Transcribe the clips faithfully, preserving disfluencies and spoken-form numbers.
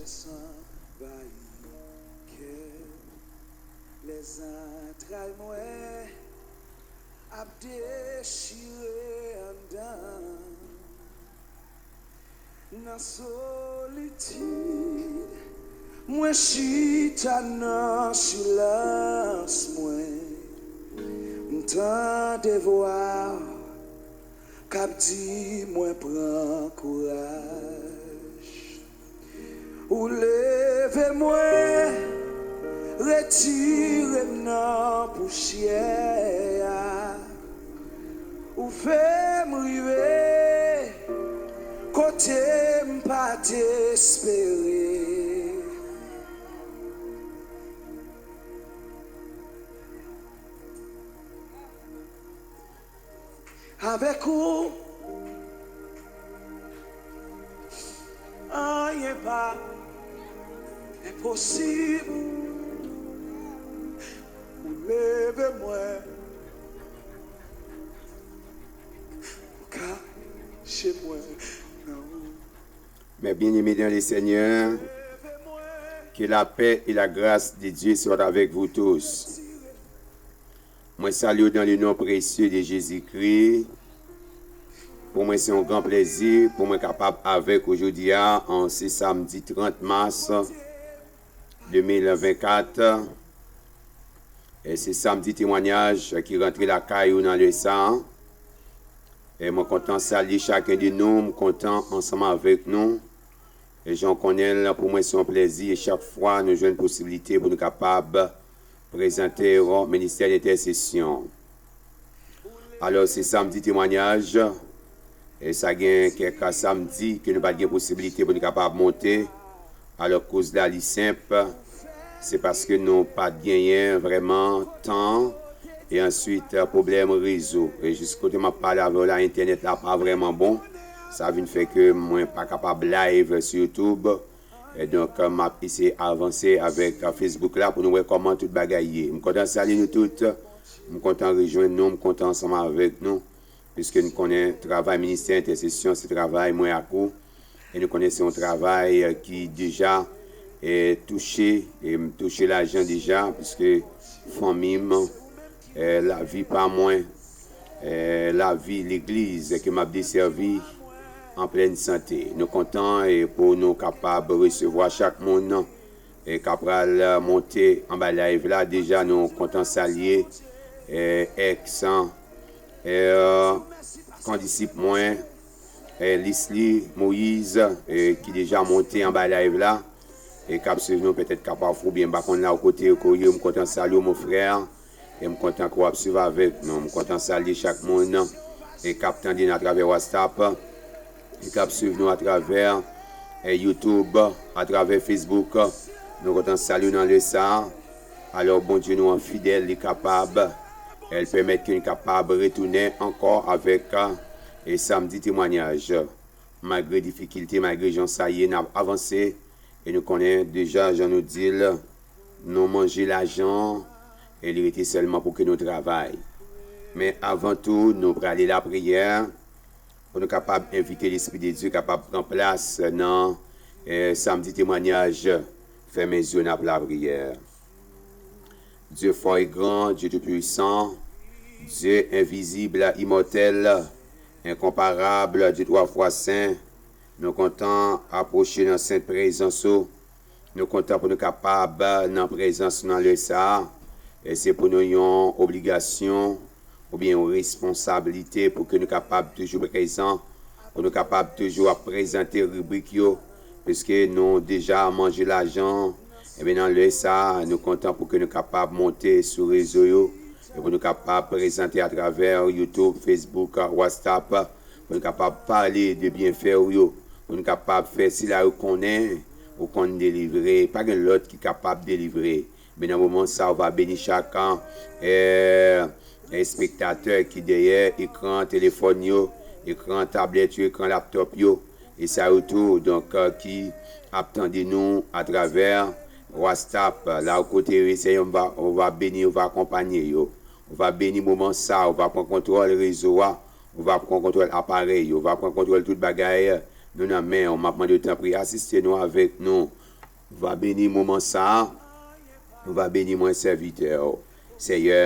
San bayi kè, lèzantray mwen ap dechire anndan. Nan solitid, mwen chita nan silans mwen. M tande vwa k ap di mwen pran kouraj. Ou leve mwen, retire m nan pousyè a. Ou fè m rive kote m pa t espere. Avèk ou, anyen pa enposib. Ou leve mwen, ou kache mwen nan ou. Mes bien-aimés dans le Seigneur, que la paix et la grâce de Dieu soient avec vous tous. Mwen salye w dans le nom précieux de Jésus-Christ. Pou mwen, se yon gran plezi pou mwen kapab avèk ou jodi a, an se samdi trant mas de mil vennkat. E se samdi temwanyaj ki rantre lakay ou nan lè sa a. E mwen kontan salye chaken de nou, m kontan ansanm avèk nou. E jan w konnen l, pou mwen se yon plezi e chak fwa nou jwenn posiblite pou nou kapab prezante w ministè entèsesyon. Alò, se samdi temwanyaj, e sa gen kèk samdi ke nou pa t gen posiblite pou nou kapab monte. Alò, koz la li senp, se paske nou pa t genyen vrèman tan, e answit, pwoblèm rezo. E jis kote m ap pale avè w la, entènèt la pa vrèman bon. Sa vin fè ke mwen pa kapab live sou YouTube. E donk, m ap eseye avanse avèk Facebook la pou nou wè kòman tout bagay ye. M kontan salye nou tout. M kontan rejwenn nou, m kontan ansanm avèk nou. Piske n konnen travay ministè entèsesyon, se travay mwen ak ou. E nou konnen se yon travay, eh, ki deja, eh, touche, e m touche lajan deja, piske fanmi m, eh, lavi pa mwen, eh, lavi legliz ke m ap desèvi an plèn sante. Nou kontan, eh, pou nou kapab resevwa chak moun, eh, k ap pral, eh, monte anba live la. Deja, nou kontan salye, eh, èks, eh, kondisip mwen, eh, Lisly Moïse, eh, ki deja monte anba live la, e k ap swiv nou petèt kapafou byen m pa konn la w kote ke w ye, m kontan salye w, mon frè, e m kontan ke w ap swiv avèk nou. M kontan salye chak moun, e k ap tande n atravè WhatsApp, e k ap swiv nou atravè, eh, YouTube, atravè Facebook. Nou kontan salye w nan lè sa a. Alò, Bondye nou an fidèl, li kapab, eh, l pèmèt ke n kapab retounen ankò avèk, eh, samdi temwanyaj. Malgre difikilte, malgre jan sa ye, n ap avanse, e nou konnen deja, jan nou di l, nou manje lajan, e li rete sèlman pou ke nou travay. Men avan tou, nou prale lapriyè, pou nou kapab envite Lespri de Dye kapab pran plas nan, eh, samdi temwanyaj. Fèmen zye w, n ap lapriyè. Dieu fort et grand, Dieu tout-puissant, Dieu invisible, immortel, incomparable, Dieu trois fois saint, nou kontan apwoche nan sent prezans ou. Nou kontan pou nou kapab nan prezans ou nan lè sa a. E se pou nou yon obligasyon oubyen yon responsablite pou ke nou kapab toujou prezan, pou nou kapab toujou ap prezante ribrik yo, piske nou deja manje lajan. Ebyen, nan lè sa a, nou kontan pou ke nou kapab monte sou rezo yo, e pou nou kapab prezante atravè YouTube, Facebook, WhatsApp, pou nou kapab pale de byenfè w yo, pou nou kapab fè sila yo konnen ou konn delivre. Pa gen lòt ki kapab delivre. Men nan moman sa, ou va beni chak, eh, espektatè ki dèyè ekran telefòn yo, ekran tablèt yo, ekran laptòp yo, e sa yo tou, donk, eh, ki ap tande nou atravè WhatsApp. La ou kote yo ye, Senyè, ou va, ou va beni, ou va akonpanye yo. Ou va beni moman sa, ou va pran kontwòl rezo a, ou va pran kontwòl aparèy yo, ou va pran kontwòl tout bagay. Nou nan men w, m ap mande w tanpri asiste nou avèk nou. va beni moman sa a. Ou va beni mwen, sèvitè w. Seyè,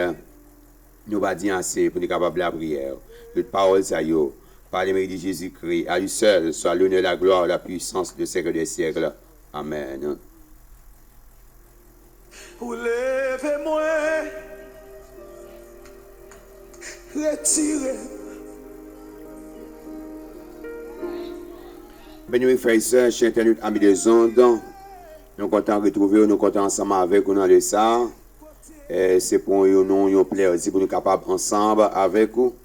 nou va di ase pou nou kapab lapriyè. Tout pawòl sa yo, par le mérite de Jésus-Christ, à lui seul soit l'honneur, la gloire, la puissance, le siècle des siècles. Amèn. Ou leve mwen, retire. Beni wi frè e sè, chè entènot, ami de zond. Nou kontan retwouve w, nou kontan ansanm avèk ou nan lè sa a. E se pou yon, nou, yon plèzi pou nou kapab ansanm avèk ou.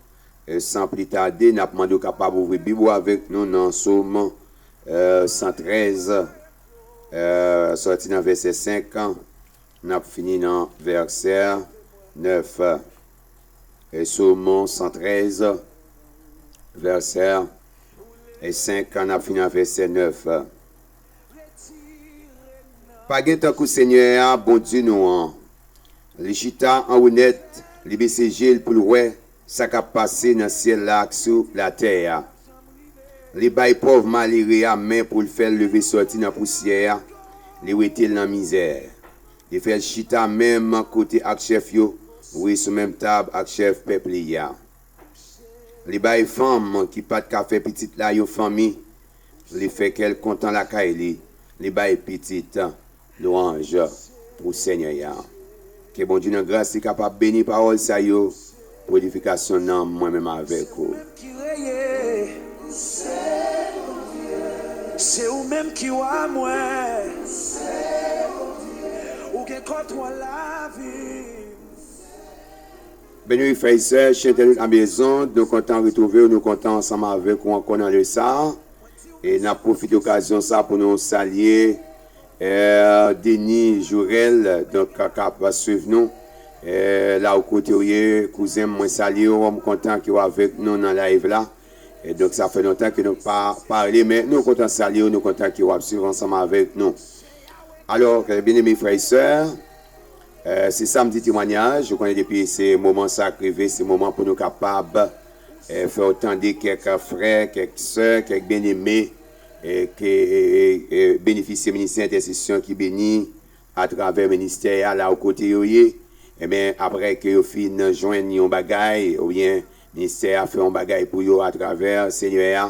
E san pli tade, n ap mande w kapab ouvri Bib ou avèk nou nan Sòm, e, san trèz, e, sòti nan vèsè senk, n ap fini nan vèsè nèf. E Sòm san trèz, vèsè e senk, n ap fini nan vèsè nèf. Pa gen tankou Senyè a, Bondye nou an. Li chita anwo nèt, li bese je l pou l wè sa k ap pase nan syèl la ak sou latè a. Li bay pòv malere a men pou l fè l leve sòti nan pousyè a, li wete l nan mizè. Li fè l chita menm kote ak chèf yo, wi, sou menm tab ak chèf pèp li a. Li bay fanm ki pa t ka fè pitit la yon fanmi. Li fè kè l kontan lakay li. Li bay pitit. Lwanj pou Senyè a. Ke Bondye nan gras li kapab beni pawòl sa yo pou edifikasyon nanm mwen menm avèk ou. Se ou menm ki wa mwen. Ou gen kontwòl lavi m. Beni wi frè e sè, chè entènot, ami de zond, nou kontan retwouve w, nou kontan ansanm avèk ou ankò nan lè sa a. E n ap pwofite okazyon sa a pou nou salye, e, Denis Jourel, donk, k ap swiv nou. E, la ou kote w ye, kouzen m, mwen salye w, m kontan ke w avèk nou nan live la. E donk, sa fè lontan ke nou pa pale, men nou kontan salye w, nou kontan ke w ap swiv ansanm avèk nou. Alò, byeneme frè e sè, e, se samdi temwanyaj, ou konnen depi se moman sa k rive, se moman pou nou kapab, e, fè w tande kèk frè, kèk sè, kèk byeneme, e, ke, e, e, e, benefisye ministè entèsesyon ki beni atravè ministè a la ou kote yo ye. Enben, apre ke yo fin jwenn yon bagay, oubyen ministè a fè yon bagay pou yo atravè Senyè a,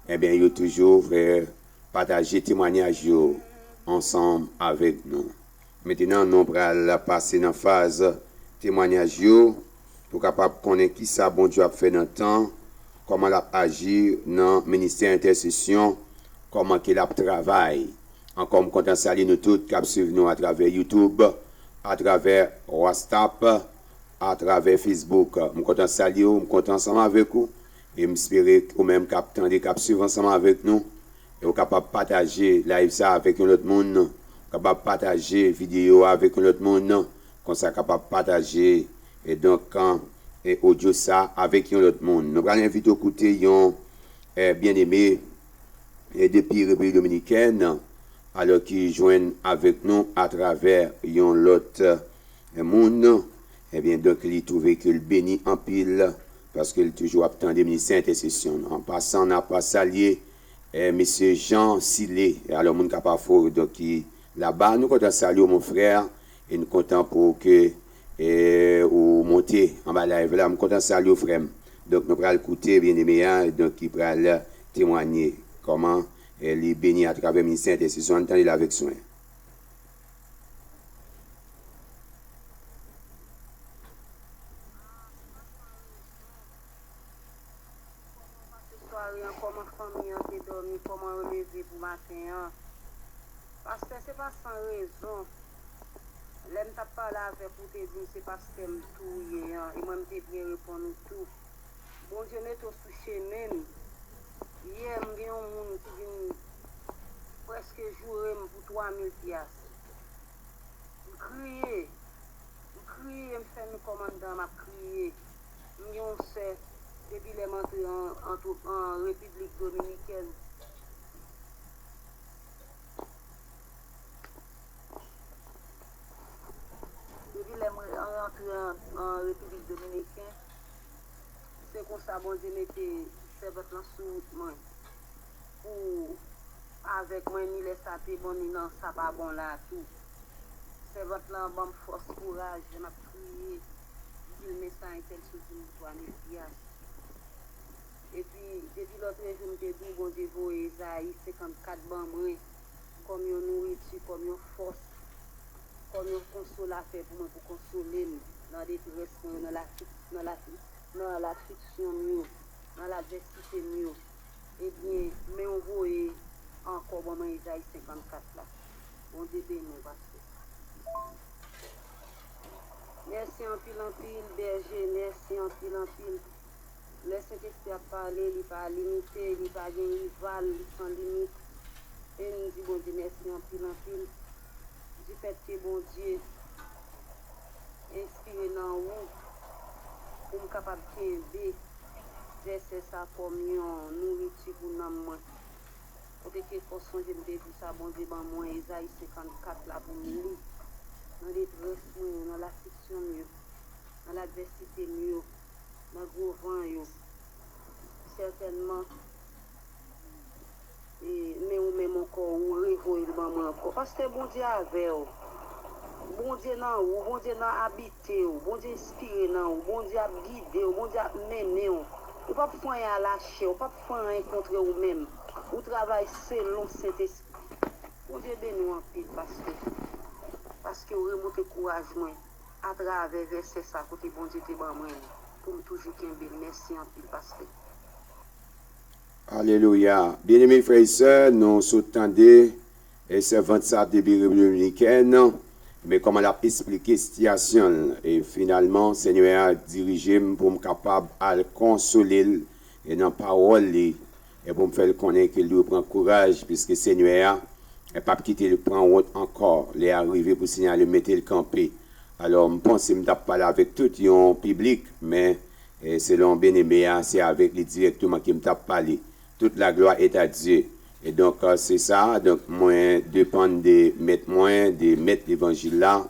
enben, yo toujou, e, pataje temwanyaj yo ansanm avèk nou. Mentenan, nou pral pase nan faz temwanyaj yo, pou kapab konnen kisa Bondye ap fè nan tan, kòman l ap aji nan ministè entèsesyon, kòman ke l ap travay. Ankò, m kontan salye nou tout k ap swiv nou atravè YouTube, atravè WhatsApp, atravè Facebook. M kontan salye w, m kontan ansanm avèk ou, e m espere ou menm k ap tande, k ap swiv ansanm avèk nou, e ou kapab pataje live sa avèk yon lòt moun, ou kapab pataje videyo a avèk yon lòt moun, konsa kapab pataje, e donk, e odyo sa avèk yon lòt moun. Nou pral envite w koute yon, e, byeneme, e depi Repiblik Dominikèn, alò ki jwenn avèk nou atravè yon lòt, e, moun, ebyen, donk, li twouve ke l beni anpil, paske l toujou ap tande ministè entèsesyon. An pasan, n ap salye, e, mesye Jean Silé. Alò, moun k ap afwo, donk, ki laba, nou kontan salye w, mon frè, e nou kontan pou ke, e, ou monte anba live la. M kontan salye w, frè m. Donk, nou pral koute byeneme a, donk, ki pral temwanye kòman, e, li beni atravè ministè entèsesyon. Ann tande l avèk swen. Kòman w pase sware an? Kòman fanmi an te dòmi? Kòman yo leve pou maten an? Pastè, se pa san rezon. Lè m t ap pale avèk ou, ou te di m se pastè m tou ye an, e mwen m te byen reponn ou tou. Bondye mete w sou chemen m. Yè, m gen yon moun ki vin prèske joure m pou twa mil pyas. M kriye. M kriye, m fèmen kò m anndan, m ap kriye. M gen yon sè, depi lè m antre an, an, an Repiblik Dominikèn. Depi lè m re-, rantre an, an Repiblik Dominiken, se konsa Bondye mete sèvant lan sou wout mwen pou avèk mwen, ni lè sa te bon, ni lè sa pa bon la tou. Sèvant lan ban m fòs, kouraj, lè m ap kriye, di l men sa entèl sot di m pou twa mil pyas. Epi, depi lòtrejou m te di w, Bondye voye Ezayi senkannkat ban mwen, kòm yon nouriti, kòm yon fòs, kòm yon konsolatè pou mwen, pou konsole m nan detrès mwen yo, nan lafi-, nan lafi-, nan lafliksyon m yo, nan ladvèsite m yo. Ebyen, men w voye ankò ban mwen Ezayi senkannkat la. Bondye beni w, pastè. Mèsi anpil, anpil, bèje, mèsi anpil, anpil. Lè Sentespri ap pale, li pa limite, li pa gen rival, li san limit. E m di Bondye mèsi anpil, anpil. Difèt ke Bondye enspire nan ou pou m kapab kenbe vèsè sa kòm yon nouriti pou nanm mwen. Kote ke fòs, sonje m te di sa, Bondye ban mwen Ezayi senkannkat la pou m li nan detrès mwen yo, nan lafliksyon m yo, nan ladvèsite m yo, nan gwo van yo. Sètènman, e, men ou menm ankò, ou revoye l ban mwen ankò. Pastè, Bondye avè w. Bondye nan ou, Bondye nan abite w, Bondye enspire nan ou, Bondye ap gide w, Bondye ap mennen w. Ou p ap fè anyen a lachè, ou p ap fè anyen kontre ou menm. Ou travay selon Sentespri. Bondye beni w anpil, pastè. Paske w remonte kouraj mwen atravè vèsè sa kote Bondye te ban mwen li pou m toujou kenbe l. Mèsi anpil, pastè. Alelouya. Byeneme frè e sè, nou sot tande e sèvant sa depi Repiblik Dominikèn, men kòman l ap esplike sitiyasyon l. E finalman, Senyè a dirije m pou m kapab al konsole l e nan pawòl li, e pou m fè l konnen ke l dwe pran kouraj, piske Senyè a p ap kite l pran wont ankò. Lè a rive pou Senyè a li mete l kanpe. Alò, m panse m t ap pale avèk tout yon piblik, men e selon byeneme a, se avèk li dirèkteman ke m t ap pale. Tout laglwa est à Dieu. E donk, se sa, donk, mwen depann de mèt mwen, de mèt levanjil la,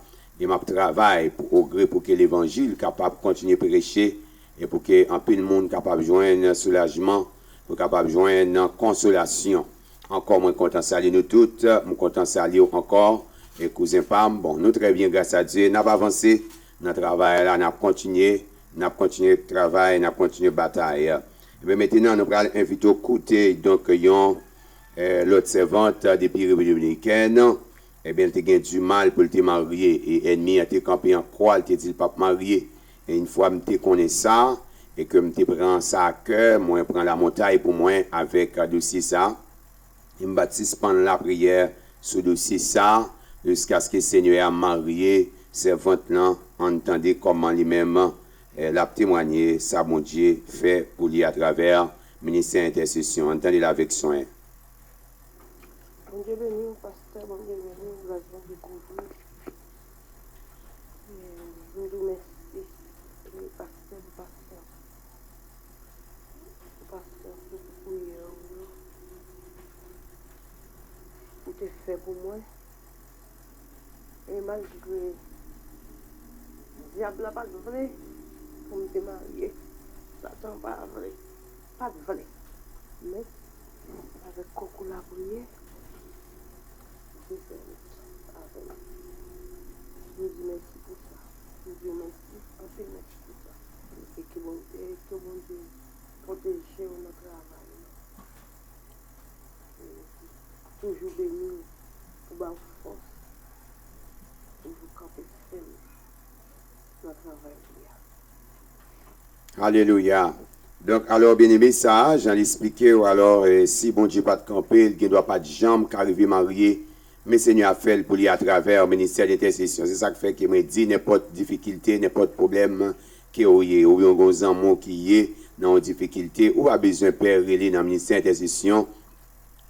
e m ap travay pou ogre pou ke levanjil kapab kontinye preche e pou ke anpil moun kapab jwenn soulajman, pou kapab jwenn konsolasyon. Ankò mwen kontan salye nou tout, m kontan salye w ankò, e kouzen pa m, bon, nou trè byen gras a Dye, n ap avanse nan travay la, n ap kontinye, n ap kontinye travay, n ap kontinye batay. Ebyen, mentnan, nou pral envite w koute, donk, yon lòt sèvant depi Repiblik Dominikèn. Ebyen, l te gen dimal pou l te marye, e ènmi an te kanpe an kwa, l te di l p ap marye. E yon fwa m te konnen sa, e ke m te pran sa a kè, mwen pran lamontay pou mwen avèk dosye sa. E m pa t sispann lapriyè sou dosye sa, jiskaske Senyè a marye sèvant lan, ann tande kòman li menm l ap temwanye sa Bondye fè pou li atravè ministè entèsesyon. Ann tande l avèk swen. Bondye beni w, pastè, Bondye beni w, gras Bondye kouvri w. E, m di w mèsi, e, pastè, pou pastè. Pou pastè, pou priyè w yo. Ou te fè pou mwen. E malgre dyab la pa t vle pou m te marye, Satan pa vle, pa t vle. Men, avèk konkou lapriyè, Dye fè wout avè m. Nou di mèsi pou sa. Nou di w mèsi, anpil mèsi pou sa. E ke Bondye, ke Bondye pwoteje w nan travay ou. E toujou beni w, pou ba w fòs, toujou kanpe fèm nan travay li a. Alelouya. Donk, alò, byeneme, sa, jan l esplike w, alò, e, si Bondye pa t kanpe, l gendwa pa t janm ka rive marye, men Senyè a fè l pou li atravè ministè d entèsesyon. Se sa k fè ke mwen di, nenpòt difikilte, nenpòt pwoblèm ke w ye, oubyen w gen yon zanmi w ki ye nan yon difikilte, ou pa bezwen pè rele nan ministè entèsesyon.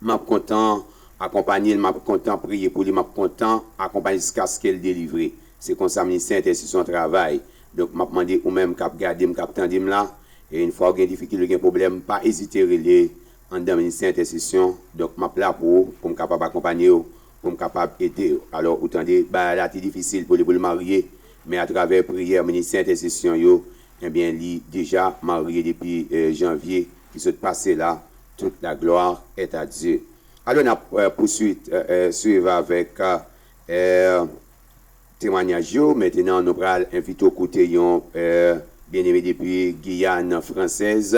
M ap kontan akonpanye l, m ap kontan priye pou li, m ap kontan akonpanye l jiskaske l delivre. Se konsa ministè entèsesyon an travay. Donk, m ap mande ou menm k ap gade m, k ap tande m la, e yon fwa w gen difikilte, w gen pwoblèm, pa ezite rele anndan ministè entèsesyon. Donk, m ap la pou ou, pou m kapab akonpanye w, pou m kapab ede w. Alò, ou tande, bagay la te difisil pou li, pou l marye, men atravè priyè ministè entèsesyon yo, ebyen, li deja marye depi, e, janvye ki sot pase la. Toute la gloire est à Dieu. Alò, n ap eh, pouswit eh, eh, swiv avèk eh, temwanyaj yo. Mentenan, nou pral envite w koute yon eh, byeneme depi Giyàn fransèz.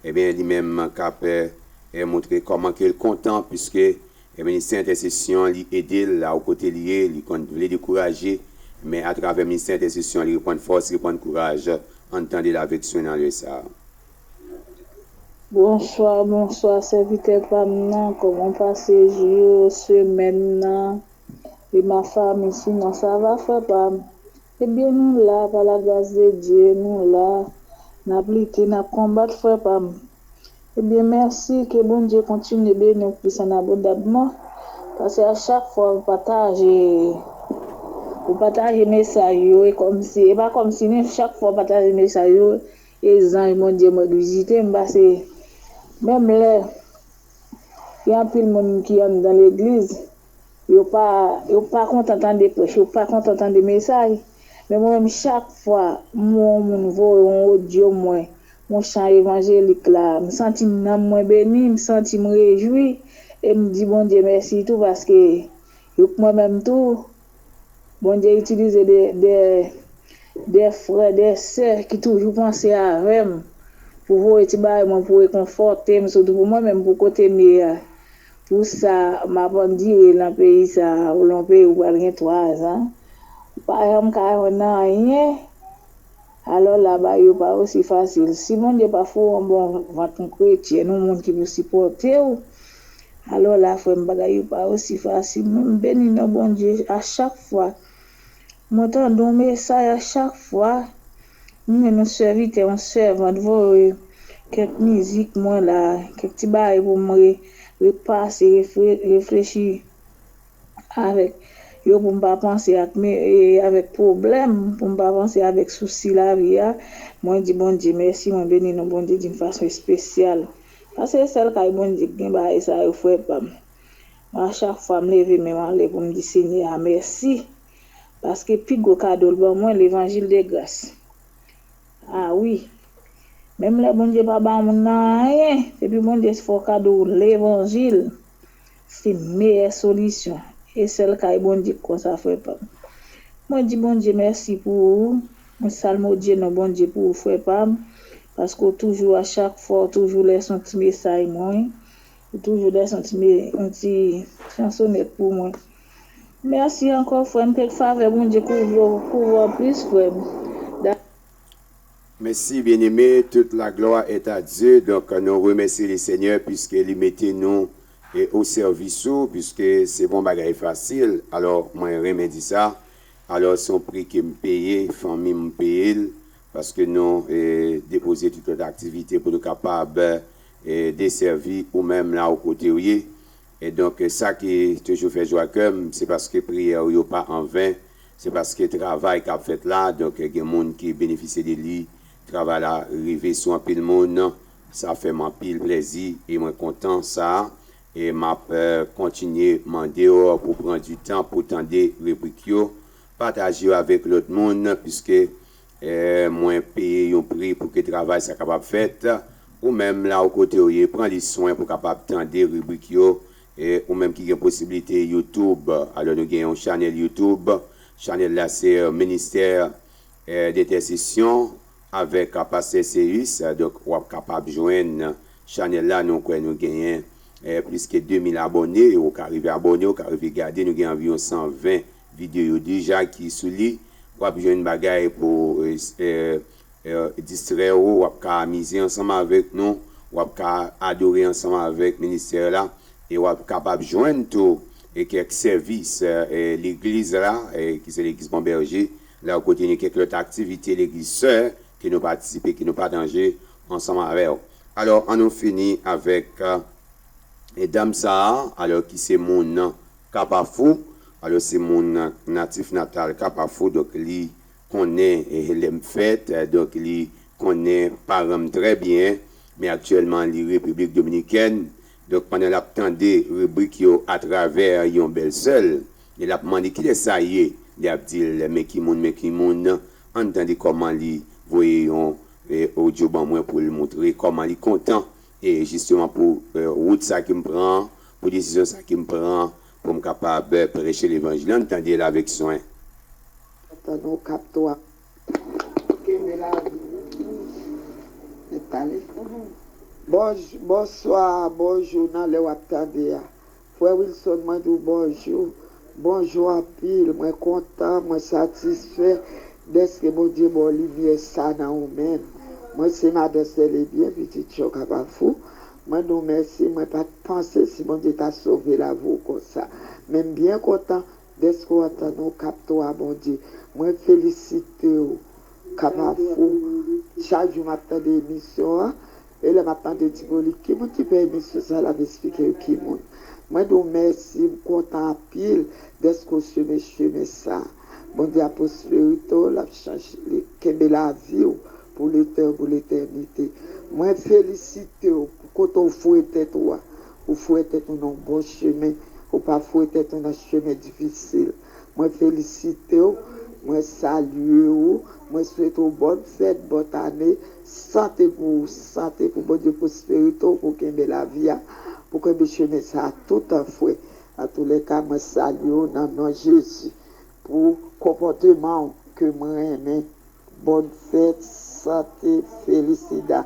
Ebyen, li menm k ap eh, eh, montre kòman ke l kontan, piske eh, ministè entèsesyon, li ede l la, o kote li ye, li konn vle dekouraje, men atravè ministè entèsesyon, li reprann fòs, reprann kouraj. Ann tande l avèk swen nan lè sa a. Bonswa, bonswa, sèvitè pa m nan, kòman w pase jou yo, semèn nan, e ma famille, sinon sa va, frè pa m? Ebyen, nou la, pa la gras de Dye, nou la, n ap lite, n ap konbat, frè pa m. Ebyen, mèsi, ke Bondye kontinye beni w plis an abondabman, paske a chak fwa ou pataje, ou pataje mesaj yo, e kòmsi, e pa kòmsi, men chak fwa ou pataje mesaj yo, e zanj Bondye mwen vizite m, paske menm lè gen anpil moun ki anndan legliz, yo pa, yo pa kontan tande prèch, yo pa kontan tande mesaj, men mwen menm chak fwa m wè yon moun voye yon odyo mwen, yon chan evanjelik la, m santi nanm mwen beni, m santi m rejwi, e m di Bondye mèsi tou, paske yo k mwen menm tou, Bondye itilize de, de, de frè, de sè ki toujou panse avè m pou voye ti bagay mwen pou rekonfòte m, sitou pou mwen menm, pou kote m ye a. Pou sa, m ap andire nan peyi sa a, ou lan peyi ou pral gen twa zan, ou pa janm ka jwenn anyen. Alò la, bagay yo pa osi fasil. Si Bondye pa fè w yon bon vant, yon kretyen, yon moun ki pou sipòte w, alò la, frè m, bagay yo pa osi fasil. Mwen, m beni non Bondye a chak fwa. Mwen tande yon mesaj a chak fwa. M jwenn yon sèvitè, yon sèvant voye kèk mizik mwen la, kèk ti bagay pou m re, repase, refle, reflechi avèk yo pou m pa panse ak me, e, avèk pwoblèm, pou m pa panse avèk sousi lavi a. Mwen di Bondye mèsi, mwen beni non Bondye di m fason espesyal. Paske se sèl kay Bondye ki gen bagay sa yo, frè pa m. Mwen, a chak fwa m leve men m anlè pou m di Senyè a mèsi. Paske pi gwo kado l ban mwen, levanjil de gras. A wi. Menm lè Bondye pa ba moun nan anyen, depi Bondye fè w kado levanjil, se meyè solisyon. E sèl kay Bondye k konsa, frè pa m. Mwen di Bondye mèsi pou ou. Mwen salmodye non Bondye pou ou, frè pa m. Paske w toujou, a chak fwa, w toujou lèse yon ti mesaj mwen. Ou toujou lèse yon ti, yon ti chansonèt pou mwen. Mèsi ankò, frè m, ke favè Bondye kouvri w, kouvri w plis, frè m. Mèsi, byeneme, tout la glwa est à Dieu. Donk, nou remèsye le Senyè piske li mete nou e o sèvis ou, piske se pa yon bagay fasil. Alò, mwen renmen di sa. Alò, se yon pri ke m peye, fanmi m peye l, paske nou e, depoze tout lòt aktivite pou nou kapab e, desèvi ou menm la ou kote w ye. E donk, sa ki toujou fè jwa kè m, se paske priyè w yo pa anven, se paske travay k ap fèt la, donk gen moun ki benefisye de li, travay la rive sou anpil moun, sa fè m anpil plèzi e mwen kontan sa, e m ap eh, kontinye mande w pou pran di tan pou tande ribrik yo, pataje yo avèk lòt moun, piske eh, mwen peye yon pri pou ke travay sa kapab fèt. Ou menm la ou kote w ye, pran li swen pou kapab tande ribrik yo. E ou menm ki gen posiblite YouTube, alò nou gen yon chanèl YouTube. Chanèl la se eh, Ministè eh, d'Entèsesyon avèk eh, Pastè Seyus. Donk w ap kapab jwenn chanèl la. Nou kwè nou genyen eh, plis ke de mil abòne. Ou ka rive abòne, ou ka rive gade. Nou gen anviwon san ven videyo deja ki sou li. W ap jwenn bagay pou eh, eh, eh, distrè w, w ap ka amize ansanm avèk nou, w ap ka adore ansanm avèk ministè la, e w ap kapab jwenn tou e kèk sèvis eh, eh, legliz la, eh, ki se legliz Bon Bèje, la kote gen kèk lòt aktivite legliz sè ke nou patisipe, ke nou pataje ansanm avè w. Alò, ann nou fini avèk eh, e dam sa a, alò ki se moun Kapafou, alò se moun natif natal Kapafou, donk li konnen eh, lè m fèt, eh, donk li konnen paran m trè byen, men aktyèlman li Repiblik Dominikèn. Donk pandan l ap tande ribrik yo atravè yon bèl sè l, e l ap mande kilès sa ye, li ap di l men ki moun, men ki moun, ann tande kòman li voye yon eh, odyo ban mwen pou l montre kòman li kontan e jisteman pou eh, wout sa ke m pran an, pou desizyon sa ke m pran pou m kapab preche levanjil la. Ann tande l avèk swen. Tann ou k ap tou ap kenbe lavi. Mèt pale. Bonj- bonswa, bonjou nan lè w ap tande a. Frè Wilson, mwen di w bonjou. Bonjou anpil. Mwen kontan, mwen satisfè dèske Bondye ba w limyè sa nan ou menm. Mwen se madan Sèlebyen, pitit Chòkapafou. Mwen di w mèsi, mwen pa t panse si Bondye ta sove lavi w konsa. Men m byen kontan dèske w antann ou k ap tou a Bondye. Mwen felisite w, Kapafou. Chak jou m ap tande emisyon an, e lè m ap tande Ti Polit, ki moun ki fè emisyon sa, l ap esplike yo ki moun. Mwen di w mèsi, m kontan anpil dèske w simen chemen sa. Bondye ap pwosperite w, l ap chanje, li kenbe lavi w pou letè-, pou letènite. Mwen felisite w pou kote w foure tèt ou a. Ou foure tèt ou nan bon chemen, ou pa foure tèt ou nan chemen difisil. Mwen felisite w, mwen salye w, mwen swete w bòn fèt, bòn ane, sante pou ou, sante pou Bondye pwosperite w, pou w kenbe lavi a, pou w kenbe chemen sa a toutan, frè. Antoulèka, mwen salye w nan non Jezi pou konpòteman w ke mwen renmen. Bòn fèt, sante, felisida.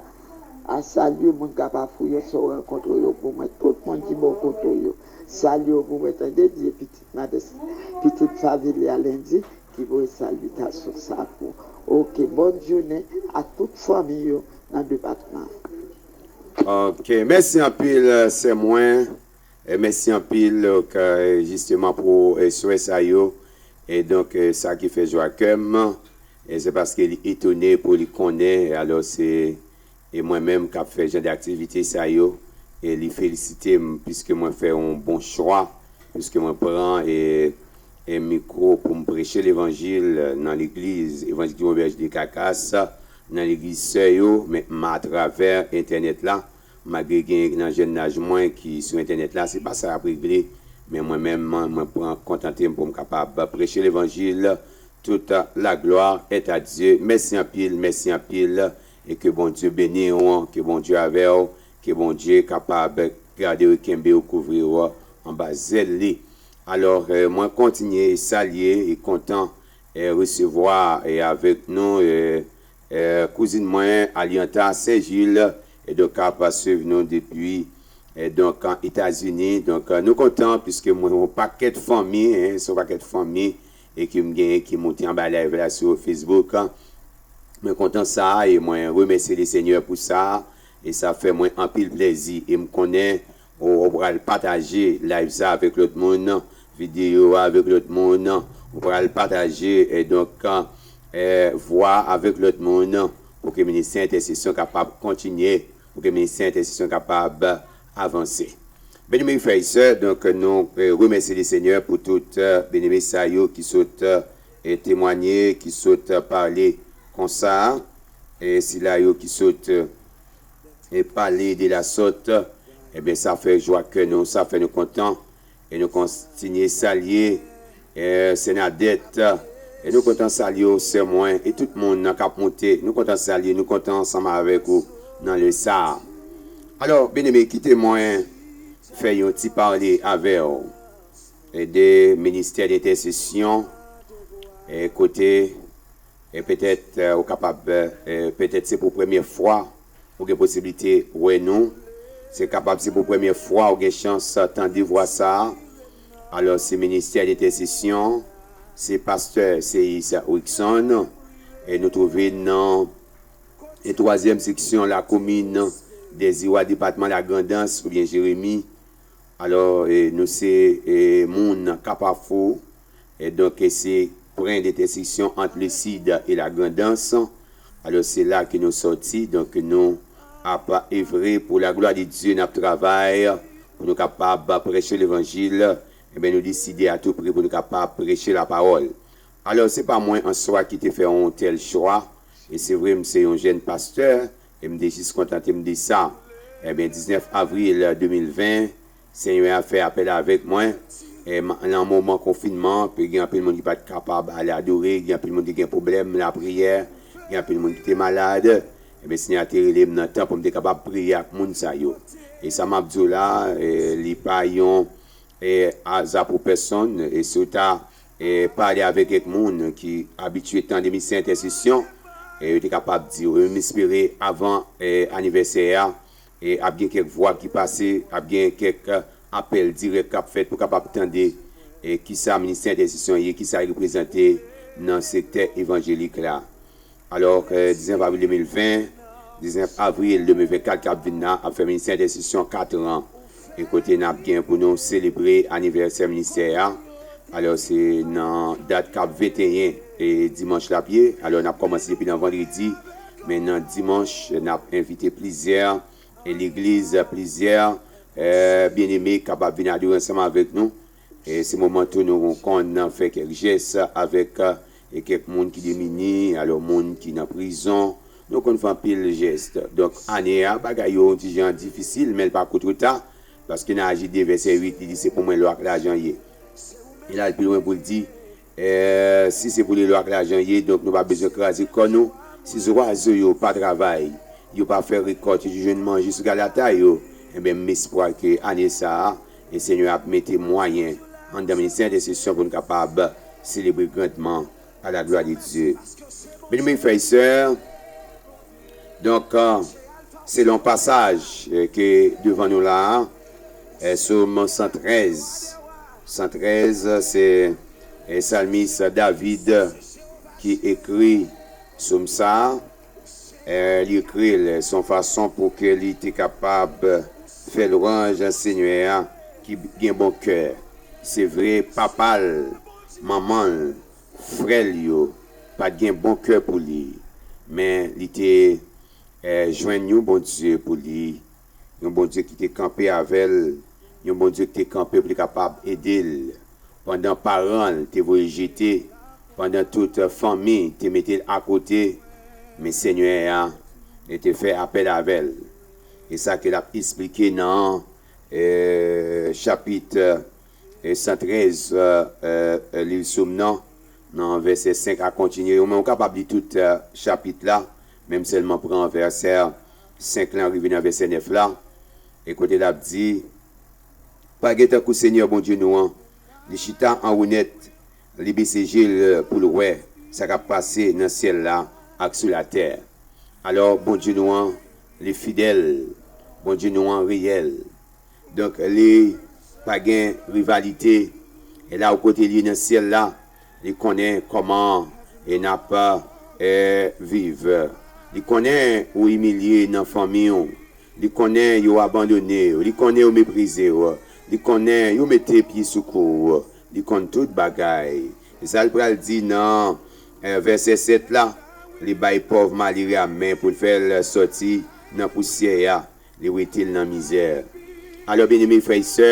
A salye moun Kapafou yo, sa w rankontre yo pou mwen. Tout moun ki bò kote w yo, salye yo pou mwen, tande, di pitit madan, pitit Faveli a Lendi, ki voye salyitasyon sa pou. Oke, bòn jounen a tout fanmi yo nan depatman. Oke, mèsi anpil, sè mwen. E mèsi anpil, donk, e, jisteman pou, e, swè sa yo. E donk, e, sa ki fè jwa kè m, e se paske li etone pou li konnen, e alò se, e mwen menm k ap fè jan de aktivite sa yo, e li felisite m piske mwen fè yon bon chwa, piske mwen pran, e, e mikwo pou m preche levanjil nan legliz Evanjelik Dibon Bèje de Kakas, nan legliz sè yo, men m atravè entènèt la, malgre gen nan jèn laj mwen ki sou entènèt la, se pa sa y ap regle, men mwen menm, mwen, mwen pran kontante m pou m kapab preche levanjil. Tout la gloire est à Dieu. Mèsi anpil, mèsi anpil, e ke Bondye beni w, ke Bondye avè w, ke Bondye kapab gade w, kenbe w, kouvri w anba zèl li. Alò, e, mwen kontinye salye e kontan, e, resevwa, e, avèk nou, e, e, kouzin mwen, Alianta Saint Gilles, e donk k ap swiv nou depi, e donk, an Etazini. Donk, e, nou kontan piske mwen yon pakèt fanmi, en, se yon pakèt fanmi, e ke m genyen ki moute anba live la sou Facebook. Mwen kontan sa, e mwen remèsye Lesenyè pou sa, e sa fè mwen anpil plèzi. E m konnen ou, ou pral pataje live sa avèk lòt moun, videyo a avèk lòt moun, ou pral pataje, e donk, e, vwa avèk lòt moun, pou ke ministè entèsesyon kapab kontinye, pou ke ministè entèsesyon kapab avanse. Byeneme frè e sè, donk, nou, e, remèsye Lesenyè pou tout, e, byeneme sa yo ki sot, e, temwanye, ki sot, e, pale konsa, e sila yo ki sot, e, e pale de la sòt, ebyen, sa fè jwa kè nou, sa fè nou kontan, e nou kontinye salye, e, Sè Nadèt, e nou kontan salye w, sè mwen, e tout moun nan k ap moute, nou kontan salye, nou kontan ansanm avèk ou nan lè sa a. Alò, byeneme, kite mwen fè yon ti pale avè w, e, de ministè dentèsesyon, e, kote, e, petèt, e, ou kapab, e, petèt se pou premye fwa ou gen posiblite wè nou. Se kapab se pou premye fwa ou gen chans tande vwa sa a. Alò, se ministè dentèsesyon, se pastè Seyis Wickson, e nou twouve n nan e twazyèm seksyon lakomin Dèziwa, depatman Lagrandans oubyen Jeremi. Alò, e, nou se, e, moun Kapafou, e donk, e se pwen de entèseksyon ant Lesid e Lagrandans. Alò, se la ke nou sòti, donk, nou ap evre pou la glwa de Dye, n ap travay pou nou kapab preche levanjil. Ebyen, nou deside a tou pri pou nou kapab preche lapawòl. Alò, se pa mwen an swa ki te fè yon tèl chwa, e se vre, m se yon jèn pastè, e m te jis kontante m de sa. Ebyen, diznèf avril de mil ven, Senyè a fè apèl avèk mwen, e m, nan moman konfinman, pe gen anpil moun ki pa t kapab ale adore, gen anpil moun ki gen pwoblèm lapriyè, gen anpil moun ki te malad, Ebyen, Senyè a te rele m nan tan pou m te kapab priye ak moun sa yo. E sa m ap di w la, e, li pa yon e, aza pou pèsonn, e si w ta e, pale avèk kèk moun ki abitye tande misyon entèsesyon, e, yo te kapab di w, e m espere avan e, anivèsè a, e, ap gen kèk vwa ki pase, ap gen kèk apèl dirèk k ap fèt pou kapab tande e, kisa ministè entèsesyon ye, kisa l reprezante nan sektè evanjelik la. Alò, diznèf avril de mil ven, diznèf avril de mil venkat k ap vin la, ap fè ministè entèsesyon kat an. E kote n ap gen pou nou selebre anivèsè ministè a. Alò, se nan dat k ap venteyen e dimanch l ap ye. Alò, n ap kòmanse depi nan vandredi, men nan dimanch, n ap envite plizyè e legliz, plizyè e, byeneme kapab vin adore ansanm avèk nou. E se moman tou nou konn fè kèk jès avèk e, kèk moun ki demini, alò moun ki nan prizon. Nou konn fè anpil jès. Donk, ane a, bagay yo yon ti jan difisil, men l pa kout reta, paske nan Aji de vèsè uit, li di, "Se pou mwen lò ak lajan ye." E l al pi lwen pou l di, e, si se pou li lò ak lajan ye, donk nou pa bezwen kraze kò nou. Si zwazo yo pa travay, yo pa fè rekòt, yo jwenn manje sou galatay yo, enben, m espwa ke ane sa a, e Senyè a ap mete mwayen anndan ministè entèsesyon pou n kapab selebre grandman à la gloire de Dieu. Byeneme frè e sè, donk, e, selon pasaj e, ki devan nou la a, e, Sòm san trèz. San trèz, se e, salmis David ki ekri Sòm sa a. E, li ekri l, se yon fason pou ke li te kapab fè lwanj Senyè a ki gen bon kè. Se vre, papa l, manman l, frè l yo pa t gen bon kè pou li, men li te e, jwenn yon Bondye pou li, yon Bondye ki te kanpe avè l, yon Bondye ki te kanpe pou li kapab ede l. Pandan paran l te voye l jete, pandan tout fanmi te mete l akote, men Senyè a, li te fè apèl avè l. E sa ke l ap esplike nan e, chapit e, san trèz, e, e, liv Sòm nan, nan vèsè senk a kontinye. Ou menm, ou kapab li tout e, chapit la, men m sèlman pran vèsè senk lan rive nan vèsè nèf la. E kote l ap di, "Pa gen tankou Senyè Bondye nou an, li chita anwo nèt, li bese je l pou l wè sa k ap pase nan syèl la ak sou latè." Alò, Bondye nou an, li fidèl, Bondye nou an reyèl. Donk, li pa gen rivalite. E la ou kote li ye nan syèl la, li konnen kòman e n ap e, viv. Li konnen ou imilye nan fanmi w. Li konnen yo abandone w. Li konnen yo meprize w. Li konnen yo mete pye sou kou w. Li konn tout bagay. E sa l pral di nan e, vèsè sèt la, li bay pòv malere a men pou l fè l sòti nan pousyè a. Li wete l nan mizè. Alò, byeneme frè e sè,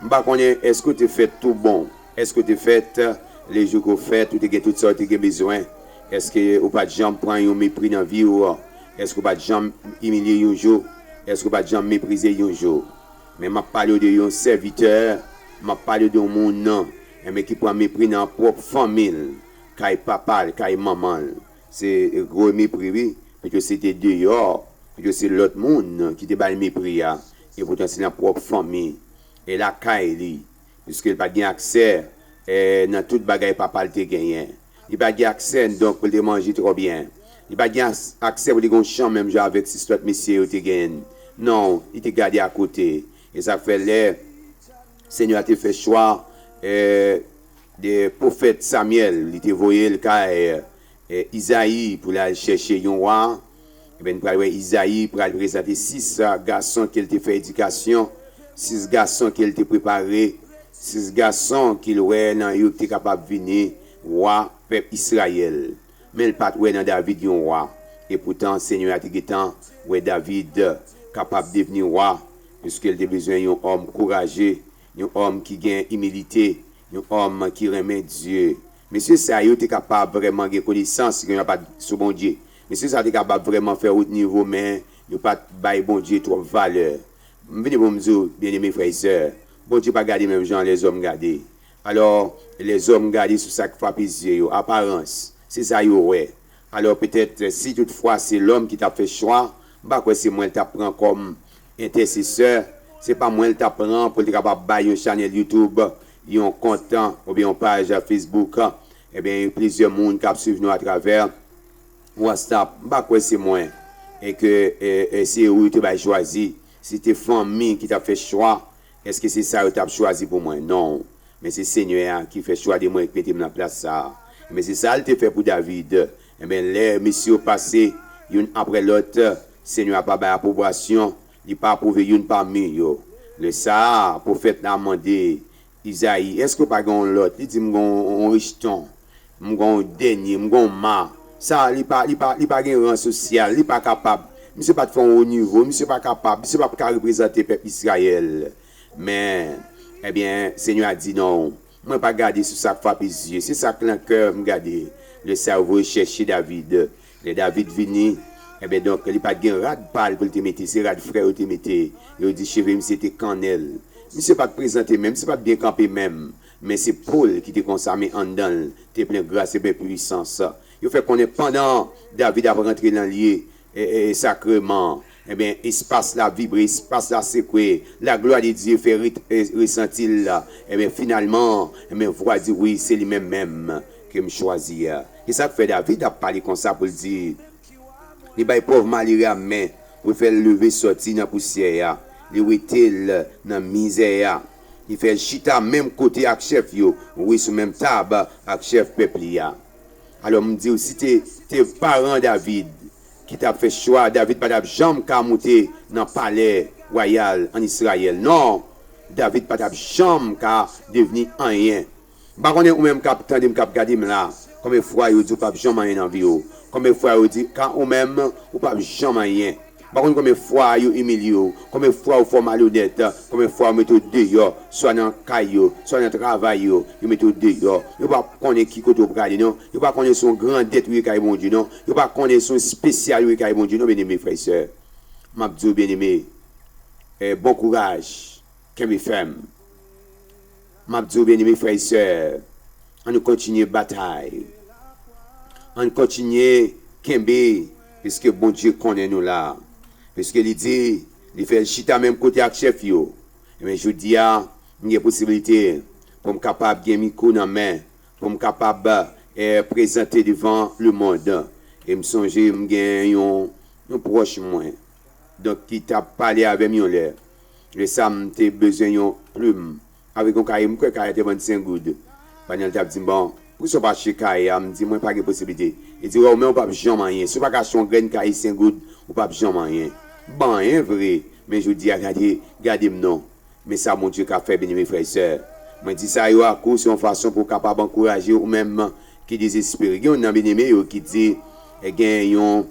m pa konnen èske w te fèt tou bon, èske w te fèt lejou ke w fèt, ou te gen tout sa w te gen bezwen, èske ou pa t janm pran yon mepri nan vi w, èske ou pa t janm imilye yon jou, èske ou pa t janm meprize yon jou. Men m ap pale w de yon sèvitè, m ap pale w de yon moun, enben, ki pran mepri nan pwòp fanmi l, kay papa l, kay manman l. Se gwo mepri, wi, paske se te deyò, paske se lòt moun ki te ba l mepri a, e poutan se nan pwòp fanmi e lakay li, piske l pa t gen aksè e, nan tout bagay papa l te genyen. Li pa t gen aksè, donk, pou l te manje twò byen. Li pa t gen as- aksè pou li gen yon chan menm jan avèk sis lòt mesye yo te genyen. Non, li te gade akote. E sa k fè lè Senyè a te fè chwa e, de pwofèt Samyèl, li te voye l kay e, Izayi pou l al chèche yon wa. Ebyen, n pral wè Izayi pral prezante sis gason ke l te fè edikasyon, sis gason ke l te prepare, sis gason ke l wè nan yo ki te kapab vini wa pèp Izrayèl. Men l pa t wè nan David yon wa. Epoutan, Senyè a te gentan wè David kapab devni wa, piske l te bezwen yon òm kouraje, yon òm ki gen imilite, yon òm ki renmen Dye. Mesye sa yo te kapab vrèman gen konesans, gen yon pa t sou Bondye. Mesye sa yo te kapab vrèman fè wot nivo, men yo pa t bay Bondye twòp valè. M vini pou m di w, byeneme frè e sè, Bondye pa gade menm jan lèzòm gade. Alò, lèzòm gade sou sa k frape zye yo, aparans, se sa yo wè. Alò, petèt, si toutfwa se lòm ki t ap fè chwa, m pa kwè se mwen l t ap pran kòm entèsesè, se pa mwen l t ap pran pou l te kapab bay yon chanèl YouTube, yon kont, oubyen yon paj Facebook. Ebyen, plizyè moun k ap swiv nou atravè WhatsApp, m pa kwè se mwen, e ke e, e se ou yo te bay chwazi. Si te fanmi ki t ap fè chwa, èske se sa yo t ap chwazi pou mwen? Non. Men se Senyè a ki fè chwa de mwen e ki mete m nan plas sa a. Men se sa l te fè pou David. Enben, lè mesye yo pase youn apre lòt, Senyè a pa bay apwobasyon, li pa apwouve youn pami yo. Lè sa a, pwofèt la mande Izayi, èske w pa gen yon lòt? Li di, m gen yon, yon rejton, m gen yon dènye, m gen yon ma. Sa, li pa, li pa, li pa gen ran sosyal, li pa kapab. Misye pa t fè yon wo nivo, misye pa kapab, misye p ap ka reprezante pèp Izrayèl. Men, ebyen, Senyè a di, non, mwen pa gade sou sa k frape zye, se sa k nan kè m gade. Lè sa yo voye chèche David. Lè David vini, ebyen, donk, li pa t gen rad pa l pou l te mete, se rad frè yo te mete. Yo di cheve misye te kannèl. Misye pa t prezante menm, misye pa t byen kanpe menm. Men se po l ki te konsa, men anndan l te plen gras e plen pwisans. Yo fè konnen pandan David ap rantre nan lye, e, e, sakreman, ebyen, espas la vibre, espas la sekwe, la glwa de Dye fè re-, e, resanti l la. Ebyen, finalman, ebyen, vwa di, wi, se li menm menm ke m chwazi a. E sa k fè David ap pale konsa pou l di, li bay pòv malere a men pou l fè l leve sòti nan pousyè a, li wete l nan mizè a, li fè l chita menm kote ak chèf yo, wi, sou menm tab ak chèf pèp li a. Alò, m di w, si te, te paran David ki t ap fè chwa, David pa t ap janm ka moute nan palè wayal ann Izrayèl. Non, David pa t ap janm ka devni anyen. M pa konnen ou menm k ap tande m, k ap gade m la, konbyen fwa yo di w p ap janm anyen nan vi w? Konbyen fwa yo di, ka ou menm, ou p ap janm anyen? M pa konn konbyen fwa yo imilye w, konbyen fwa yo fè w malonèt, konbyen fwa yo mete w deyò, swa nan kay yo, swa nan travay yo, yo mete w deyò. Yo pa konnen ki kote w prale, non. Yo pa konnen se yon grandèt ou ye kay Bondye, non. Yo pa konnen se yon espesyal ou ye kay Bondye, non, byeneme frè e sè. M ap di w, byeneme, eh, bon kouraj, kenbe fèm. M ap di w, byeneme frè e sè, ann nou kontinye batay. Ann kontinye kenbe, piske Bondye konnen nou la. Piske li di, li fè l chita menm kote ak chèf yo. Ebyen, jodi a, m gen posiblite pou m kapab gen mikwo nan men, pou m kapab, eh, prezante devan lemonn. E m sonje m gen yon, yon pwòch mwen, donk, ki t ap pale avè m yon lè. Lè sa, m te bezwen yon plim avèk yon kaye, m kwè kaye a te vann senk goud. Pandan l t ap di m, bon, poukisa w pa achte kaye a? M di, mwen pa gen posiblite. Li di, wè, ou menm ou p ap janm anyen. Si w pa ka achte yon grenn kaye senk goud, ou p ap janm anyen. M pa anyen vre, men jodi a, gade, gade m non. Men sa Bondye ka fè, byeneme frè e sè. Mwen di sa yo ak ou, se yon fason pou w kapab ankouraje ou menm ki dezespere. Gen youn nan byeneme yo ki di, eh, gen yon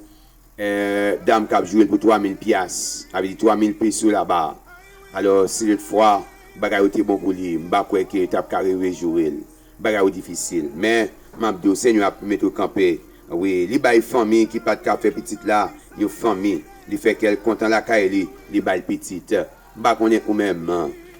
eh, dam k ap jwe l pou twa mil pyas, sa vle di twa mil peso laba. Alò, si lòt fwa bagay yo te bon pou li, m pa kwè ke l t ap ka rejwe l. Bagay yo difisil. Men, m ap di w, Senyè a ap mete w kanpe. Wi, li bay fanmi ki pa t ka fè pitit la yon fanmi. Li fè kè l kontan lakay li, li ba l pitit. M pa konnen ou menm,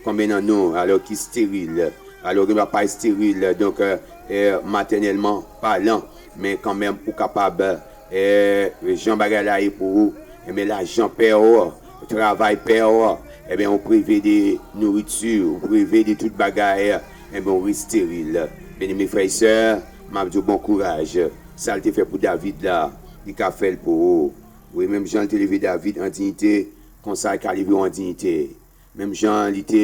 konbyen nan nou, alò, ki esteril, alò, gen dwa pa esteril, donk, eh, matènèlman palan, men kanmenm ou kapab, eh, jan bagay la ye pou ou, enben, lajan pè w, travay pè w, enben, ou prive de nouriti, ou prive de tout bagay, enben, ou esteril. Byeneme frè e sè, m ap di w bon kouraj. Sa l te fè pou David la, li ka fè l pou ou. Wi, menm jan l te leve David an diyite, konsa l ka leve w an diyite. Menm jan li te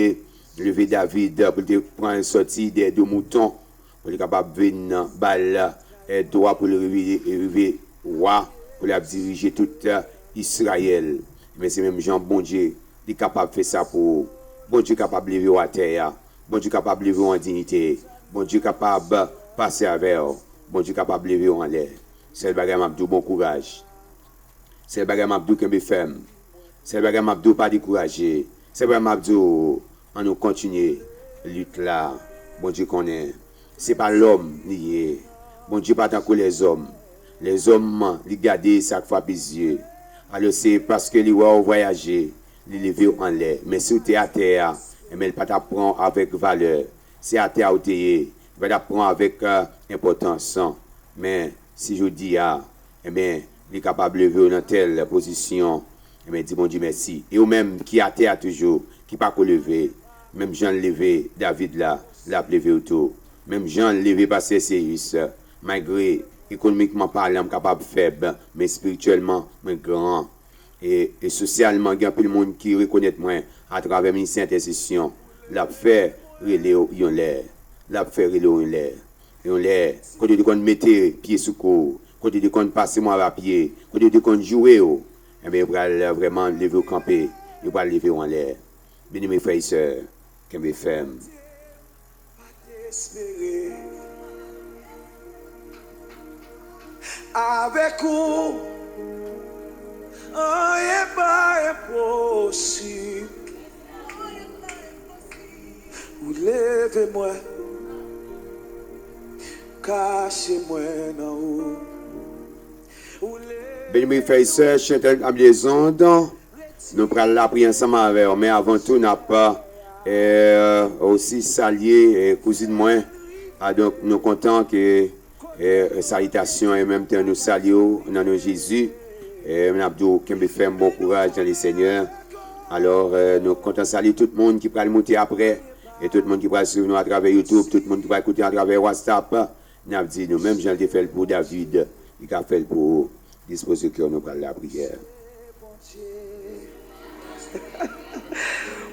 leve David pou l te pran l sòti dèyè do mouton, pou li kapab vin ba l, eh, dwa pou l rive, rive wa, pou l ap dirije tout, eh, Izrayèl. Men se menm jan Bondye, li kapab fè sa pou ou. Bondye kapab leve w atè a. Bondye kapab leve w an diyite. Bondye kapab pase avè w. Bondye kapab leve w anlè. Sèl bagay m ap di w, bon kouraj. Sèl bagay m ap di w, kenbe fèm. Sèl bagay m ap di w, pa dekouraje. Sèl bagay m ap di w, ann nou kontinye lit la. Bondye konnen se pa lòm li ye. Bondye pa tankou lèzòm. Lèzòm, li gade sa k frape zye. Alò, se paske li wè w vwayaje, li leve w anlè. Men si w te atè a, enben, li pa t ap pran w avèk valè. Se atè a w te ye, li pa t ap pran w avèk, eh, enpòtans. Men, si jodi a, Ebyen, li kapab leve w nan tèl pozisyon. Ebyen, di Bondye mèsi. E ou menm ki atè a toujou, ki pako leve, menm jan l leve David la, l ap leve w tou. Menm jan l leve pastè Seyis, malgre ekonomikman palan, m kapab fèb, men espirityèlman, mwen gran. E, e sosyalman, gen anpil moun ki rekonèt mwen atravè ministè entèsesyon. L ap fè rele w yon lè. L ap fè rele w yon lè. Yon lè, kote w te konn mete pye sou kou, kote w te konn pase mwa a pye, kote w te konn joure w, ebyen, yo pral vrèman leve w kanpe, yo pral leve w anlè. Byeneme frè e sè, kenbe fèm. Avèk ou, anyen pa enposib. Ou leve mwen, kache mwen nan ou. Byeneme frè e sè, chantè Lamyezon, nou pral lapriyè ansanm avè w, men avan tou, n ap, eh, osi salye, eh, kouzin mwen. Adonk, nou kontan ke, eh, salitasyon, e menm tan nou salye w nan non Jezi. Eh, n ap di w kenbe fèm, bon kouraj nan le Senyè. Alò, eh, nou kontan salye tout moun ki pral moute aprè, e tout moun ki pral swiv nou atravè YouTube, tout moun ki pral koute atravè WhatsApp. N ap di nou, menm jan l te fè l pou David, li ka fè l pou ou. Dispoze kè w, nou pral lapriyè.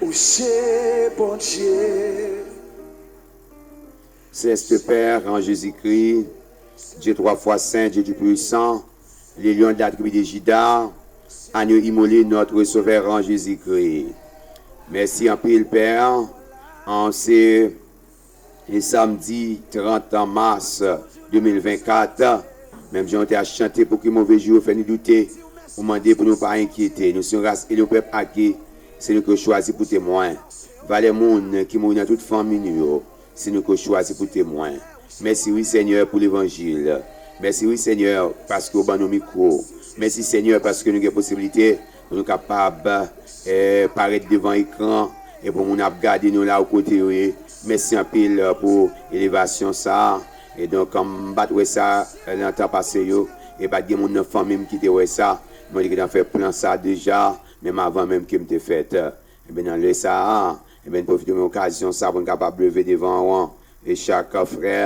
Ou se Bondye. Céleste Père, en Jésus-Christ, Dieu trois fois saint, Dieu tout-puissant, le lion de la tribu de Juda, agneau immolé, notre Sauveur en Jésus-Christ. Mèsi anpil, Pè. An se e samdi trant mas de mil vennkat, menm jan w te ap chante pou ki move jou yo fè nou doute, ou mande pou nou pa enkyete. Nou se yon ras eli, yon pèp ake, se nou ke w chwazi pou temwen. Valè moun ki mouri nan tout fanmi nou yo, se nou ke w chwazi pou temwen. Mèsi wi, Senyè, pou levanjil. Mèsi wi, Senyè, paske w ban nou mikwo. Mèsi, Senyè, paske nou gen posiblite pou nou kapab, eh, parèt devan ekran e pou moun ap gade nou la ou kote yo ye. Mèsi anpil, eh, pou elevasyon sa a. E donk, m pa t wè sa, eh, nan tan pase yo. E pa t gen moun nan fanmi m ki te wè sa. Mwen te gentan fè plan sa deja, menm avan menm ke m te fèt. Ebyen, nan lè sa a, ebyen, n pwofite men okazyon sa pou n kapab leve devan w an, e chak frè,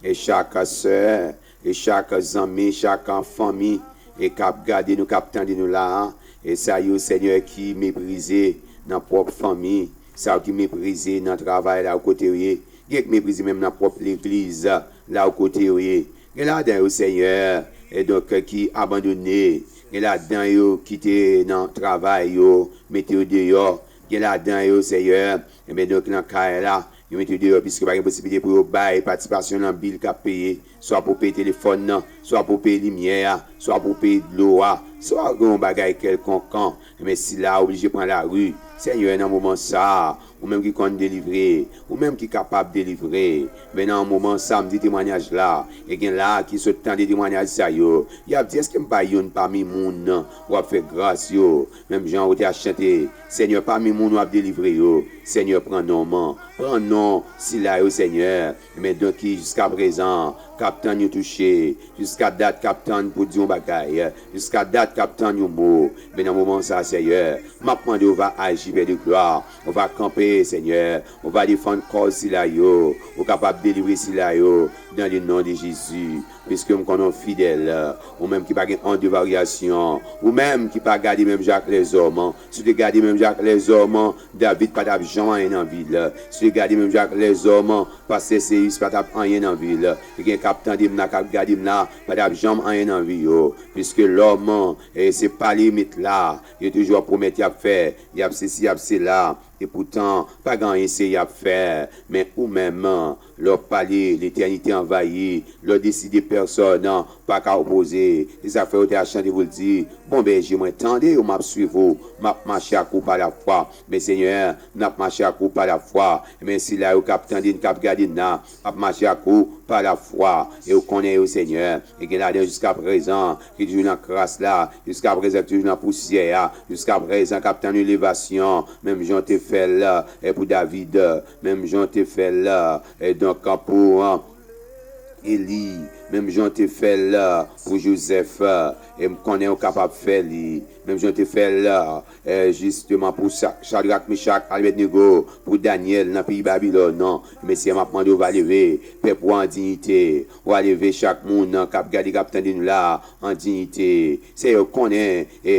e chak sè, e chak zanmi, chak fanmi, e k ap gade nou, k ap tande nou la a, e sa yo, Senyè, ki meprize nan pwòp fanmi, sa yo ki meprize nan travay la, ou kote yo ye, gen k meprize menm nan pwòp legliz la, ou kote yo ye. Gen ladan yo, Senyè, e donk, ki abandone. Gen ladan yo ki te nan travay yo, mete yo deyò. Gen ladan yo, Senyè, ebyen, donk, nan kay la, yo mete yo deyò, piske pa gen posiblite pou yo bay patisipasyon nan bil k ap peye, swa pou peye telefòn nan, swa pou peye limyè a, swa pou peye dlo a, swa gen yon bagay kèlkonk, ebyen, sila a oblije pran lari. Senyè, nan moman sa a, ou menm ki konn delivre, ou menm ki kapab delivre. Men nan moman sa, m di temwanyaj la, e gen la ki sot tande temwanyaj sa yo. Y ap di, èske m pa youn pami moun w ap fè gras yo? Menm jan ou te ap chante, Senyè, pami moun w ap delivre yo, Senyè, pran non m, pran non sila yo, Senyè. Men donk ki jiskaprezan, k ap tann yon touche, jiska dat k ap tann pou di yon bagay, jiska dat k ap tann yon mo. Men nan moman sa, Senyè, m ap mande w va aji, Pè de glwa, w va kanpe, Senyè, w va defann kòz sila yo, ou kapab delivre sila yo, dans le nom de Jésus, piske m konnen w fidèl, ou menm ki pa gen onde de varyasyon, ou menm ki pa gade menm jan ak lèzòm, si w te gade menm jan ak lèzòm, David pa t ap janm anyen nan vi l. Si w te gade menm jan ak lèzòm, pastè Seyis pa t ap anyen nan vi l. E gen k ap tande m la, k ap gade m la, pa t ap janm anyen nan vi yo. Piske lòm, e se pa limit la, yo toujou ap pwomèt y ap fè, y ap sesi, y ap sela. Epoutan, pa gen anyen serye y ap fè. Men ou menm, lè w pale, letènite anvayi. Lè w deside, pèsòn pa ka opoze. Se sa k fè yo te ap chante pou l di, Bon bèje mwen, tande yo, m ap swiv ou, m ap mache ak ou pa lafwa. Men Senyè, n ap mache ak ou pa lafwa. Men sila yo k ap tande n, k ap gade n la, ap mache ak ou pa lafwa. E ou konnen yo, Senyè. E gen ladan yo jiskaprezan ki toujou nan kras la, jiskaprezan ki toujou nan pousyè a, jiskaprezan k ap tann yon elevasyon, menm jan w te fè l, e pou David, menm jan w te fè l, e donk, pou, e, Eli, Menm jan w te fè l pou Jozèf, e m konnen w kapab fè li. Menm jan w te fè l, e, jisteman pou Sa-, Chadrak, Mechak, Abèdnego, pou Danyèl nan peyi Babilòn. Men Senyè, m ap mande w va leve pèp ou an diyite. Ou va leve chak moun k ap gade, k ap tande nou la an diyite. Senyè, ou konnen, e,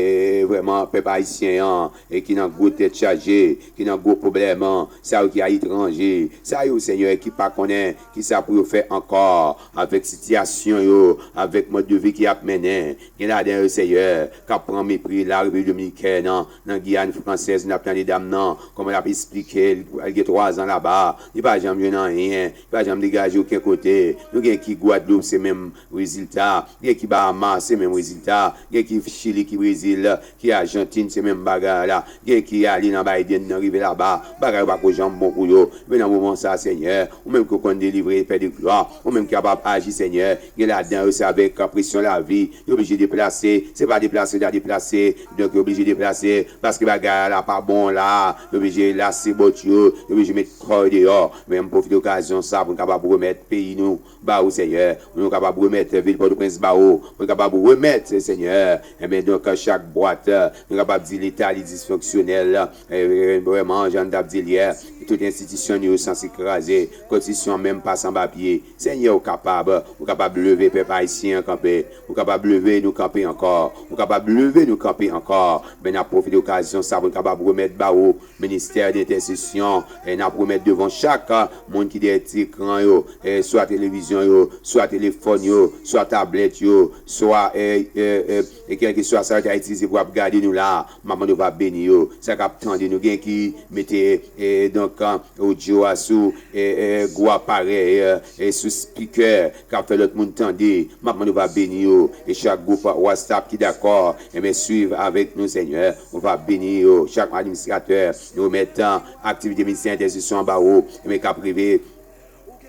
vrèman, pèp ayisyen an, e ki nan gwo tèt chaje, ki nan gwo pwoblèm, sa yo ki aletranje, sa yo, Senyè, ki pa konnen kisa pou yo fè ankò avèk sitiyasyon yo, avèk mòd de vi ki ap mennen. Gen ladan yo, Senyè, k ap pran mepri la Repiblik Dominikèn, nan Giyàn Fransèz, n ap tande dam nan, kòman l ap esplike, l gen twa zan laba, li pa janm jwenn anyen, li pa janm degaje okenn kote. Nou gen ki Gwadloup, se menm rezilta. Gen ki Bahamas, se menm rezilta. Gen ki Chili, ki Brezil, ki Ajantin, se menm bagay la. Gen ki ale nan Biden nan rive laba, bagay yo pako janm bon pou yo. Men nan moman sa, Senyè, ou menm ki konn delivre, Pè de glwa, ou menm ki kapab aji, Senyè, gen ladan yo se avèk presyon lavi, yo oblije deplase, se pa deplase, ta deplase, donk yo oblije deplase, paske bagay la pa bon la, yo oblije lase bòt yo, yo oblije met kò yo deyò. Men m pwofite okazyon sa pou n kapab remèt peyi nou ba ou, Senyè. Pou nou kapab remèt vil Pòtoprens ba ou. Pou nou kapab remèt, Senyè, enben, donk, chak bwat, nou kapab di Leta li disfonksyonèl, e, vrèman, jan n t ap di l yè, tout enstitisyon nou yo sanse kraze, konstitisyon an menm pa sanba pye. Senyè, ou kapab, ou kapab leve pèp ayisyen an kanpe, ou kapab leve nou kanpe ankò, ou kapab leve nou kanpe ankò. Men n ap pwofite okazyon sa pou n kapab remèt ba ou, ministè de entèsesyon, e n ap remèt devan chak, a, moun ki dèyè ti ekran yo, e swa televizyon yo, swa telefòn yo, swa tablèt yo, swa, e, e, e, e kèlkeswa sa yo ta itilize pou ap gade nou la, m ap mande w va beni yo. Sa k ap tande nou, gen ki mete, e, donk, a, odyo a sou, e, e, gwo aparèy, e, e sou spikè, k ap fè lòt moun tande, m ap mande w va beni yo. E chak gwoup WhatsApp ki dakò, enben, swiv avèk nou, Senyè, ou va beni yo. Chak administratè, nou remèt, a, aktivite ministè entèsesyon an ba ou, enben, k ap rive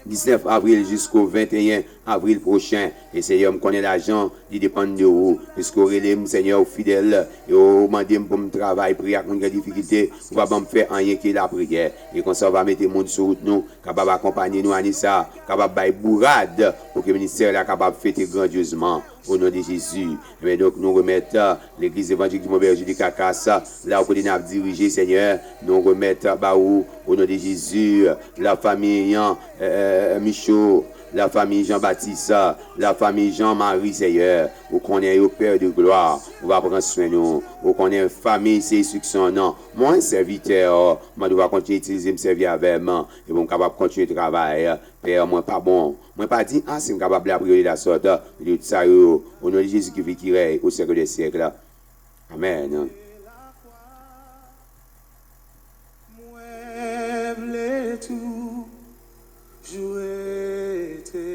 diznèf avril jisko venteyen avril pwochen. E, Senyè, m konnen lajan, li depann de ou. Piske ou rele m, Senyè, ou fidèl, e ou mande m pou m travay, priye ak moun ki an difikilte, ou pa ban m fè anyen ke lapriyè. E konsa, ou va mete moun sou wout nou, kapab akonpanye nou ane sa, kapab bay bourad pou ke ministè la kapab fete grandyezman, o non de Jezi. Enben, donk, nou remèt, a, Legliz Evanjelik di Mont Berger de Carcas, la ou kote n ap dirije, Senyè, nou remèt, a, ba ou, o non de Jezi, lafanmi, e, e, Michaud, lafanmi Jean Baptiste, lafanmi Jean Marie, Senyè, ou konnen yo, Pè de glwa, ou va pran swen nou, ou konnen fanmi se enstriksyon an, mwen, sèvitè, mwen, ou va kontinye itilize m, sèvi avè m, e pou m kapab kontinye travay, Pè, mwen pa bon. Mwen pa di, a, si m kapab lapriyè li la sòt, li di sa yo, o non de Jezi ki viv, ki rèy o syèk dè syèk. Amèn. Mwen vle toujou rete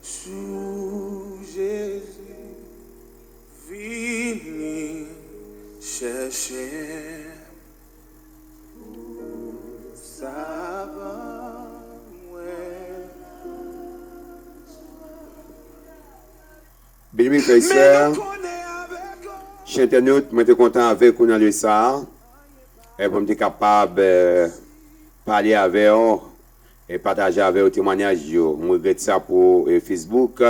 sou Jezi, vini chèche m. Savan mwen. Byeneme frè e sè, chè entènot, mwen te kontan avèk ou nan lè sa a, e pou m te kapab, e, pale avè w e pataje avè w temwayaj yo. M regrèt sa pou, e, Facebook,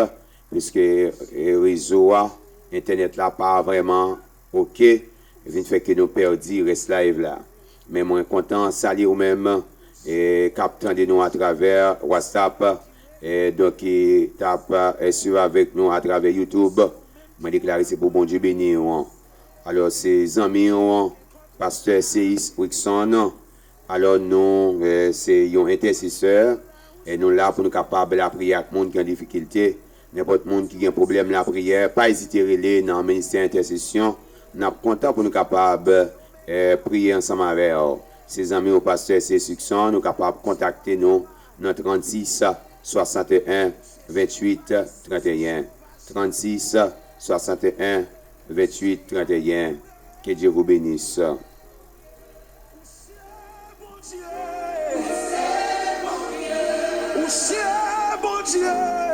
piske, e, rezo a, entènèt la pa vrèman oke, vin fè ke nou pèdi rès live la. Men mwen kontan salye ou menm, e, k ap tande nou atravè WhatsApp, e, donk, ki t ap, e, swiv avèk nou atravè YouTube. Mwen deklare se pou Bondye beni w. Alò, se zanmi w, pastè Seyis Wickson. Alò, nou, e, se yon entèsesè, e nou la pou nou kapab lapriyè ak moun ki an difikilte. Nenpòt moun ki gen pwoblèm lapriyè, pa ezite rele nan ministè entèsesyon. N ap kontan pou nou kapab, e, priye ansanm avè w. Se zanmi w, pastè Seyis Wickson, ou kapab kontakte nou nan trannsis, swasanteyen, venntuit, tranteyen. Trannsis, swasanteyen, venntuit, tranteyen. Que Dieu vous bénisse. Ou se Bondye.